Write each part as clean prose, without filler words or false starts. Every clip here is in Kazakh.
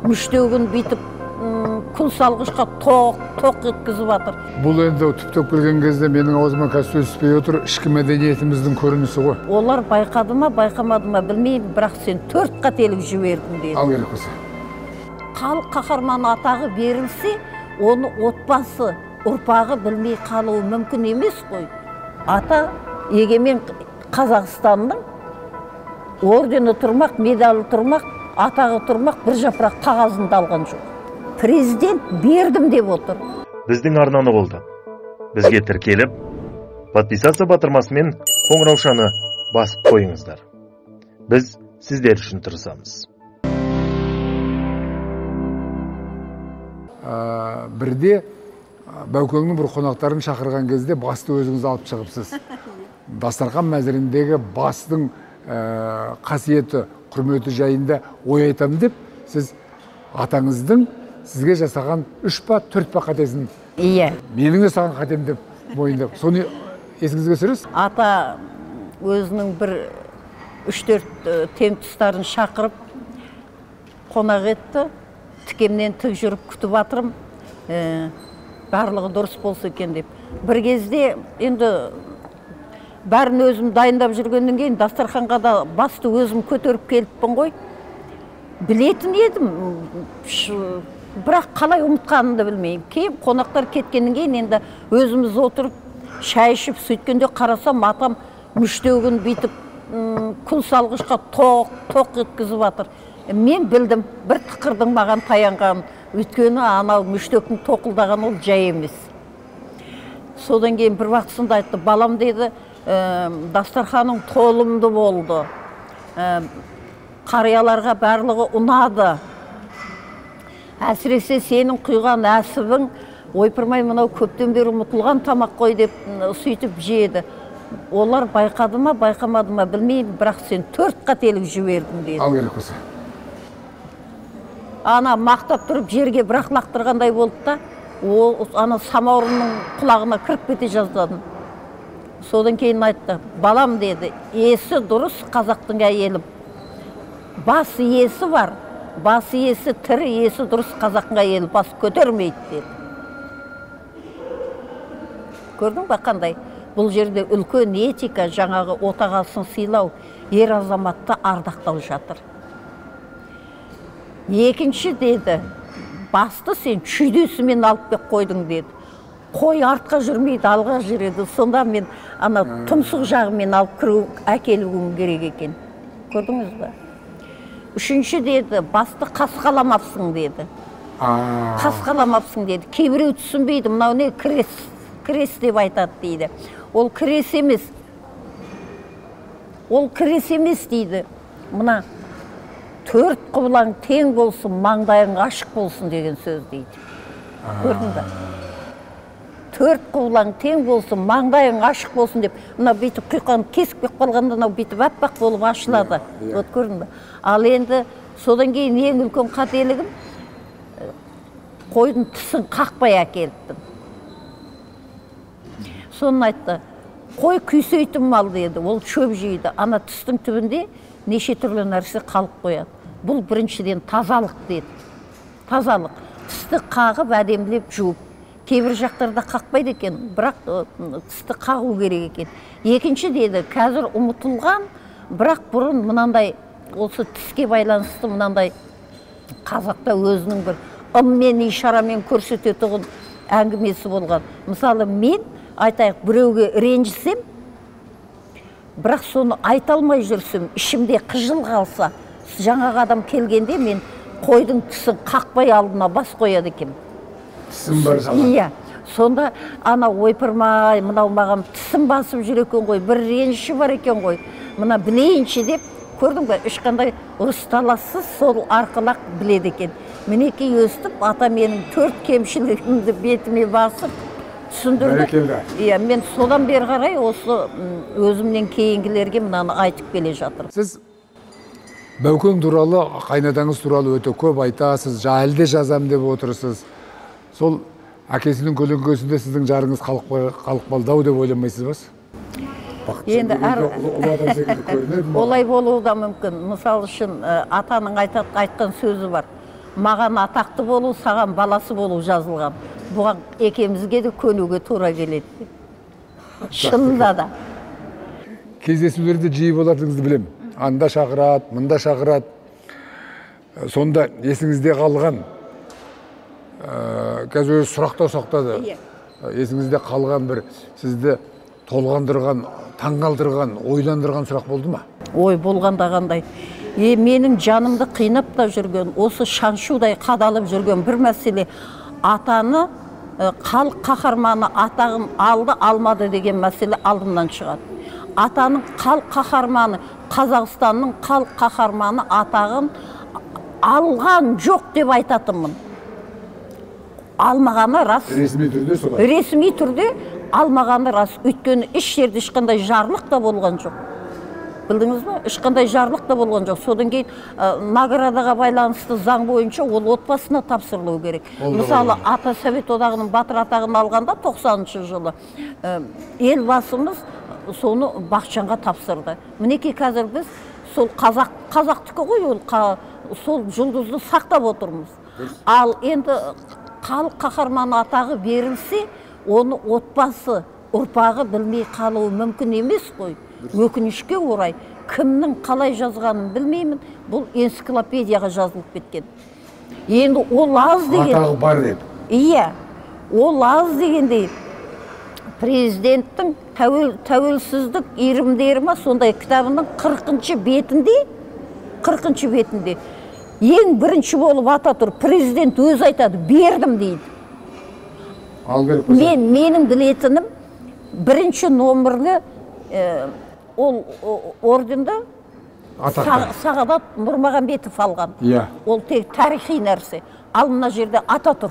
Мүштегін бүйтіп күл салғышқа тоқ тоқ еткізіп жатыр. Бұл енді түптеп келген кезде менің аузыма қазір сөз түспей отыр, ішкі мәдениетіміздің көрінісі ғой. Олар байқады ма, байқамады ма білмеймін, бірақ сен 4 қателік жібердің деді. Ал керек болса. Халық қаһарманы атағы берілсе, оны отбасы, ұрпағы білмей қалуы мүмкін емес қой. Ата егемен Қазақстанның ордені тұрмақ, медалі тұрмақ, атағы тұрмақ, бір жапырақ қағазын да алған жоқ. Президент бердім деп отыр. Біздің арнаны қолдап, бізге тіркеліп, подписаться батырмасымен қоңыраушаны басып қойыңыздар. Біз сіздер үшін тырысамыз. Бірде Бәукеңнің бір қонақтарын шақырған кезде басты өзіңіз алып шығыпсыз. Дастархан мәзіріндегі бастың қасиеті, құрметі жайында ой айтам деп, сіз атаңыздың сізге жасаған 3 па 4 па қатесін, иә, менің жасаған қатем деп мойындап, соны есіңізге түсіресіз? Ата өзінің бір 3-4 тең тұстарын шақырып қонақ етті. Тікемнен тік жүріп күтіп жатырмын, барлығы дұрыс болса екен деп. Бір кезде енді бәрін өзім дайындап жүргеннен кейін дастарханға да басты өзім көтеріп келіппін ғой. Білетін едім, бірақ қалай ұмытқанымды білмеймін. Кейін қонақтар кеткеннен кейін енді өзіміз отырып шай ішіп сөйткенде қарасам, атам мүштегін бүйтіп күл салғышқа тоқ тоқ еткізіп жатыр. Мен білдім, бір тықырдың маған таянғанын. Өйткені анау мүштектің тоқылдаған ол жай емес. Содан кейін бір уақытысында айтты, балам деді, дастарханың толымды болды. Қарияларға барлығы ұнады. Әсіресе сенің құйған әсібің, ойпырмай мынау көптен бері ұмытылған тамақ қой деп сөйтіп жеді. Олар байқады ма, байқамады ма білмеймін, бірақ сен 4 қателік жібердің деді. Ал керек болса. Ана мақтап тұрып жерге бірақ лақтырғандай болды да, ол ана самаурынның құлағына кіріп кете жаздадым. Содан кейін айтты, балам деді, есі дұрыс қазақтың әйелі. Бас иесі бар, бас иесі тірі, есі дұрыс қазақтың әйелі бас көтермейді деді. Көрдің бе қандай? Бұл жерде үлкен этика, жаңағы отағасын сыйлау, ер азаматты ардақтау жатыр. Екінші деді, басты сен шүйдесімен алып кеп қойдың деді. Қой артқа жүрмейді, алға жүреді. Сонда мен ана тұмсық жағымен алып кіру, әкелуім керек екен. Көрдіңіз бе? Үшінші деді, басты қасқаламапсың деді. Қасқаламапсың деді. Кейбіреу түсінбейді, мынау не крес, крес деп айтады дейді. Ол крес емес. Ол крес емес дейді. Мына 4 құбылаң тең болсын, маңдайың ашық болсын деген сөз дейді. Көрдің бе? 4 құбылаң тең болсын, маңдайың ашық болсын деп, мына бүйтіп құйқаны кесіп кеп қалғанда мынау бүйтіп аппақ болып ашылады. Вот көрдің бе? Ал енді содан кейін ең үлкен қателігім, қойдың тісін қақпай әкеліптім. Соны айтты, қой күйсейтін мал деді, ол шөп жейді. Ана тістің түбінде неше түрлі нәрсе қалып қояды. Бұл біріншіден тазалық деді. Тазалық. Тісті қағып, әдемілеп жуып. Кейбір жақтарда қақпайды екен, бірақ тісті қағу керек екен. Екінші деді, қазір ұмытылған, бірақ бұрын мынандай, осы тіске байланысты мынандай қазақта өзінің бір ыммен, ишарамен көрсететұғын әңгімесі болған. Мысалы, мен айтайық, біреуге ренжісем, бірақ соны айта алмай жүрсем, ішімде қыжыл қалса, жаңағы адам келгенде мен қойдың тісін қақпай алдына бас қояды екен. Тісім бар жаңа. Иә. Сонда ана ойпырмай, мынау маған тісім басып жүр екен ғой, бір реніші бар екен ғой, мына білейінші деп, көрдің бе, ешқандай ұрыс-талассыз сол арқылы біледі екен. Мінекей өстіп, ата менің 4 кемшілігімді бетіме басып түсіндірді. Бәрекелді. Иә, мен содан бері қарай осы өзімнен кейінгілерге мынаны айтып келе жатырмын. Сіз Бәукең туралы, қайнатаңыз туралы өте көп айтасыз, әлі де жазам деп отырсыз. Сол әкесінің көлеңкесінде сіздің жарыңыз қалып қалды ау деп ойламайсыз ба? Енді олай болуы да мүмкін. Мысалы үшін, атаның айтқан сөзі бар. Маған атақты болу, саған баласы болу жазылған. Бұған екеумізге де көнуге тура келеді. Шынында да. Кездесулерде жиі болатыныңызды білемін. Анда шақырады, мында шақырады. Сонда есіңізде қалған, қазір өзі сұрақтау сақтады. Есіңізде қалған бір сізді толғандырған, таңғалдырған, ойландырған сұрақ болды ма? Ой, болғанда қандай. Менің жанымды қинап та жүрген, осы шаншудай қадалып жүрген бір мәселе, атаны халық қаһарманы атағын алды, алмады деген мәселе алдымнан шығады. Атаның халық қаһарманы, Қазақстанның халық қаһарманы атағын алған жоқ деп айтатынмын. Алмағаны рас. Ресми түрде солай. Ресми түрде алмағаны рас. Өйткені еш жерде ешқандай жарлық та болған жоқ. Білдіңіз бе? Ешқандай жарлық та болған жоқ. Содан кейін наградаға байланысты заң бойынша ол отбасына тапсырылу керек. Мысалы, ата Совет Одағының батыр атағын алғанда 90-шы жылы елбасымыз соны Бақытжанға тапсырды. Мінекей қазір біз сол қазақтікі ғой, ол сол жұлдызды сақтап отырмыз. Ал енді халық қаһарманы атағы берілсе, оны отбасы, ұрпағы білмей қалуы мүмкін емес қой. Өкінішке орай, кімнің қалай жазғанын білмеймін, бұл энциклопедияға жазылып кеткен. Енді ол аз деген... Атағы бар деп. Иә, ол аз дегендей, президенттің тәуелсіздік иірімдері ма, сондай кітабының 40-шы бетінде, ең бірінші болып ата тұр, президент өзі айтады, бердім дейді. Менің білетінім, бірінші номерлі ол орденді Сағадат Нұрмағамбетов алған. Ол тек тарихи нәрсе. Ал мына жерде ата тұр.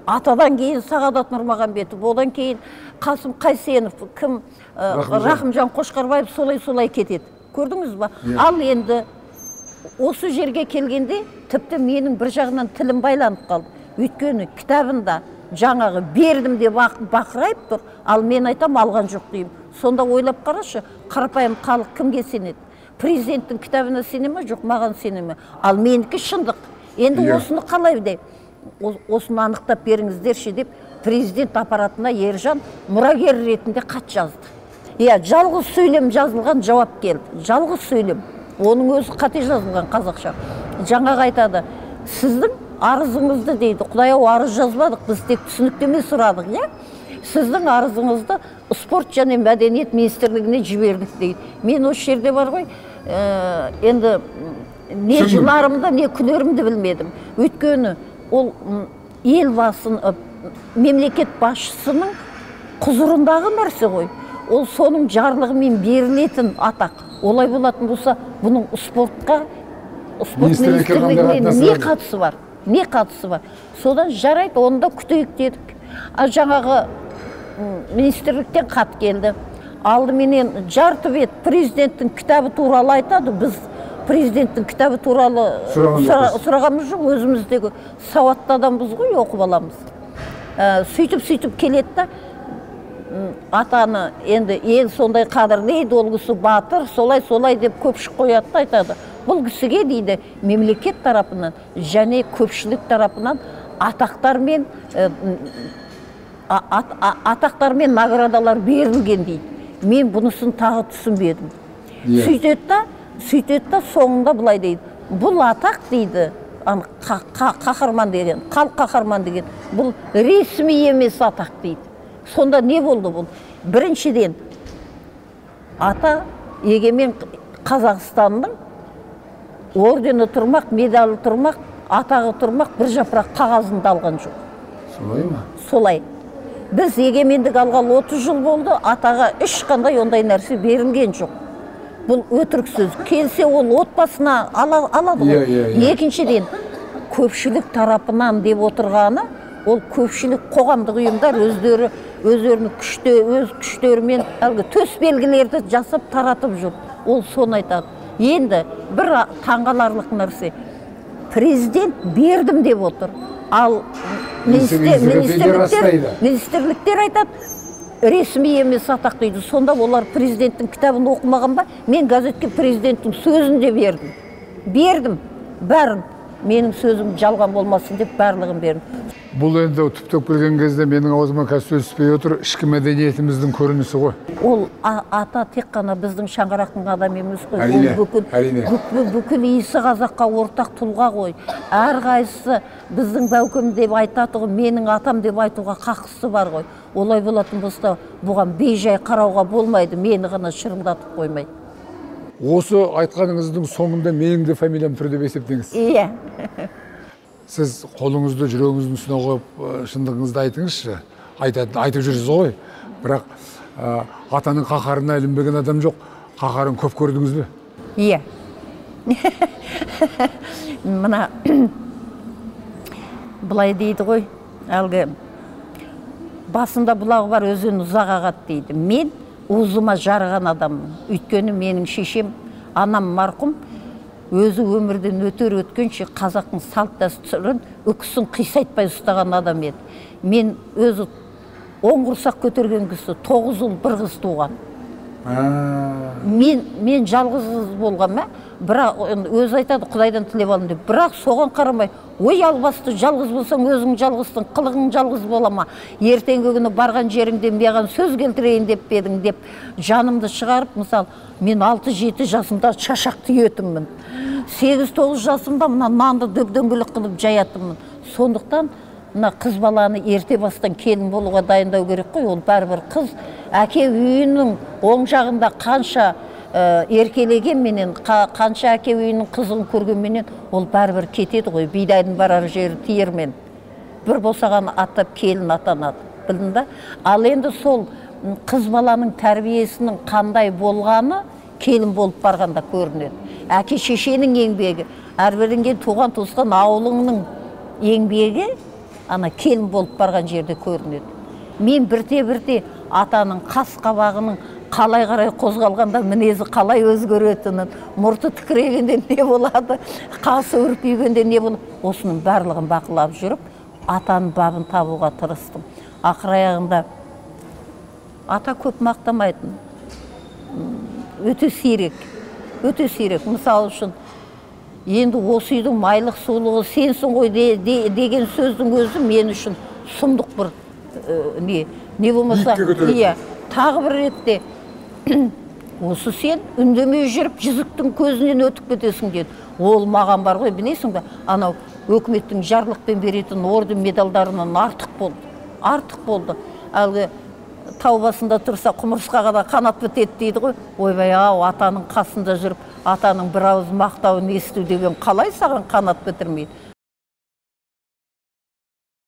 Атадан кейін Сағадат Нұрмағамбетов, одан кейін Қасым Қайсенов, кім Рахымжан Қошқарбаев, солай-солай кетеді. Көрдіңіз ба? Ал енді осы жерге келгенде тіпті менің бір жағынан тілім байланып қалды. Өйткені кітабында жаңағы бердім деп бақырайып тұр, ал мен айтам алған жоқ деймін. Сонда ойлап қарашы, қарапайым халық кімге сенеді? Президенттің кітабына сене ме? Жоқ, маған сене ме? Ал менікі шындық. Енді осыны қалай деп, осыны анықтап беріңіздерші деп президент аппаратына Ержан мұрагер ретінде хат жазды. Иә, жалғыз сөйлем жазылған жауап келді. Жалғыз сөйлем. Оның өзі қате жазылған қазақша. Жаңағы айтады, сіздің арызыңызды дейді. Құдай-ау, арыз жазбадық, біз тек түсініктеме сұрадық, иә? Сіздің арызыңызды спорт және мәдениет министрлігіне жібердік дейді. Мен осы жерде бар ғой, енді не жыларымды, не күлерімді білмедім. Өйткені ол елбасын, мемлекет басшысының құзырындағы нәрсе ғой. Ол соның жарлығымен берілетін атақ. Олай болатын болса, бұның спортқа, спорт министрлігіне не қатысы бар? Не қатысы бар? Содан жарайды, оны да күтейік дедік. А жаңағы министрліктен хат келді. Алдыменен жарты бет президенттің кітабы туралы айтады. Біз президенттің кітабы туралы сұрағанымыз жоқ, өзіміздегі сауатты адамбыз ғой, оқып аламыз. Сөйтіп-сөйтіп келеді да, атаны енді ел сондай қадірлейді, ол кісі батыр, солай-солай деп көпшік қояды да айтады. Бұл кісіге дейді мемлекет тарапынан және көпшілік тарапынан атақтар мен наградалар берілген дейді. Мен бұнысын тағы түсінбедім. Сөйтеді да соңында былай дейді. Бұл атақ дейді, қаһарман деген, халық қаһарман деген, бұл ресми емес атақ дейді. Сонда не болды бұл? Біріншіден, ата егемен Қазақстанның ордені тұрмақ, медалі тұрмақ, атағы тұрмақ, бір жапырақ қағазын да алған жоқ. Солай ма? Солай. Біз егемендік алғалы 30 жыл болды, атаға ешқандай ондай нәрсе берілген жоқ. Бұл өтірік сөз. Келсе ол отбасына алады ғой. Екіншіден, көпшілік тарапынан деп отырғаны, ол көпшілік қоғамдық ұйымдар өздері өздерінің өз күштерімен әлгі төс белгілерді жасап таратып жүр. Ол соны айтады. Енді бір таңғаларлық нәрсе. Президент бердім деп отыр. Ал министрліктер айтады, ресми емес атақ дейді. Сонда олар президенттің кітабын оқымаған ба? Мен газетке президенттің сөзін де бердім. Бердім бәрін. Менің сөзім жалған болмасын деп барлығын бердім. Бұл енді түптеп келген кезде менің аузыма қазір сөз түспей отыр, ішкі мәдениетіміздің көрінісі ғой. Ол ата тек қана біздің шаңырақтың адамы емес қой. Ол бүкіл, бүкіл иісі қазаққа ортақ тұлға ғой. Әрқайсысы біздің Бәукем деп айтатұғын, менің атам деп айтуға қақысы бар ғой. Олай болатын болса, бұған бейжай қарауға болмайды, мені ғана шырылдатып қоймай. Осы айтқаныңыздың соңында менің де фамилиям тұр деп есептеңіз. Иә. Сіз қолыңызды жүрегіңіздің үстіне қойып шындығыңызды айтыңызшы. Айтып жүрсіз ғой. Бірақ атаның қаһарына ілінбеген адам жоқ. Қаһарын көп көрдіңіз бе? Иә. Мына былай дейді ғой, әлгі басында бұлағы бар өзен ұзақ ағады дейді. Мен уызыма жарыған адаммын. Өйткені менің шешем, анам марқұм, өзі өмірден өтер өткенше қазақтың салт дәстүрін үкісін қисайтпай ұстаған адам еді. Мен өзі 10 құрсақ көтерген кісі, 9 ұл, 1 қыз туған. Мен жалғыз қыз болған ма? Бірақ өзі айтады, Құдайдан тілеп алдым деп. Бірақ соған қарамай, ой албасты, жалғыз болсаң өзің жалғызсың, қылығың жалғыз бола ма? Ертеңгі күні барған жеріңде маған сөз келтірейін деп едің деп жанымды шығарып, мысал, мен 6-7 жасымда шашақ түйетінмін. 8-9 жасымда мына нанды дөп-дөңгелек қылып жаятынмын. Сондықтан мына қыз баланы ерте бастан келін болуға дайындау керек қой. Ол бәрібір қыз әке үйінің оң жағында қанша еркелегенменен, қанша әке үйінің қызығын көргенменен, ол бәрібір кетеді ғой. Бидайдың барар жері тиермен. Бір босаған аттап келін атанады. Білдің ба? Ал енді сол қыз баланың тәрбиесінің қандай болғаны келін болып барғанда көрінеді. Әке шешенің еңбегі, әрбірінен кейін туған туысқан ауылыңның еңбегі ана келін болып барған жерде көрінеді. Мен бірте-бірте атаның қас қабағының қалай қарай қозғалғанда мінезі қалай өзгеретінін, мұрты тікірегенде не болады, қасы үрпигенде не болады, осының барлығын бақылап жүріп, атаның бабын табуға тырыстым. Ақыр аяғында ата көп мақтамайтын, өте сирек, өте сирек. Мысалы үшін, енді осы үйдің майлық сулығы сенсің ғой деген сөздің өзі мен үшін сұмдық бір не болмаса, иә, тағы бір ретте осы сен үндемей жүріп жүзіктің көзінен өтіп кетесің деді. Ол маған бар ғой, білесің бе, анау өкіметтің жарлықпен беретін орден медалдарынан артық болды, артық болды. Әлгі тау басында тұрса құмырсқаға да қанат бітеді дейді ғой. Ойбай ау, атаның қасында жүріп, атаның бір ауыз мақтауын есту деген қалай саған қанат бітірмейді?